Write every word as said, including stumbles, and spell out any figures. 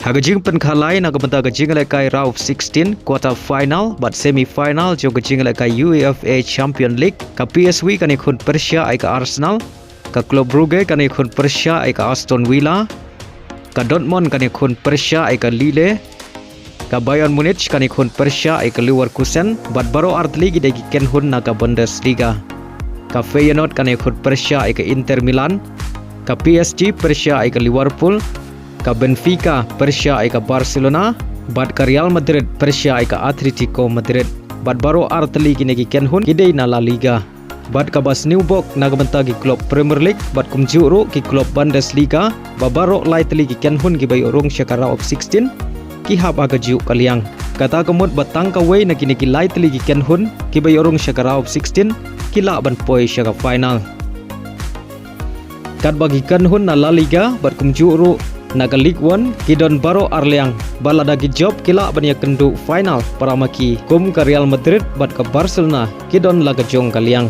Ha ka jingpynkhalai na ka bynta ka jingïalehkai round of sixteen, quarter final bad semi final jong ka jingïalehkai UEFA Champion League, ka P S V kan ïakhun pyrshah ïa ka Arsenal, ka Club Brugge kan ïakhun pyrshah ïa ka Aston Villa, ka Dortmund kan ïakhun pyrshah ïa ka Lille, ka Bayern Munich kan ïakhun pyrshah ïa ka Leverkusen, bad baroh artylli ki dei ki kynhun na ka Bundesliga. Ka Feyenoord kan ïakhun pyrshah ïa ka Inter Milan, ka P S G pyrshah ïa ka Liverpool, ka Benfica pyrshah ïa ka Barcelona, bad ka Real Madrid pyrshah ïa ka Atletico Madrid. Bad baroh artylli kine ki kynhun ki dei na La Liga. Bad kaba sniewbok na ka bynta ki club Premier League bad kumjuh ruh ki club Bundesliga, ba baroh lai tylli ki kynhun kiba ïoh rung sha ka round of sixteen ki hap ha kajuh ka liang. Kata ka mut ba tang kawei na kine ki lai tylli ki kynhun kiba ïoh rung sha ka round of sixteen ki lah ban poi sha ka final. Katba ki kynhun na La Liga bad kumjuh ruh na ka Ligue One ki don baroh arliang, bad lada ki jop ki lah ban ïakynduh final para ma ki, kum ka Real Madrid bad ka Barcelona ki don la ka jong ka liang.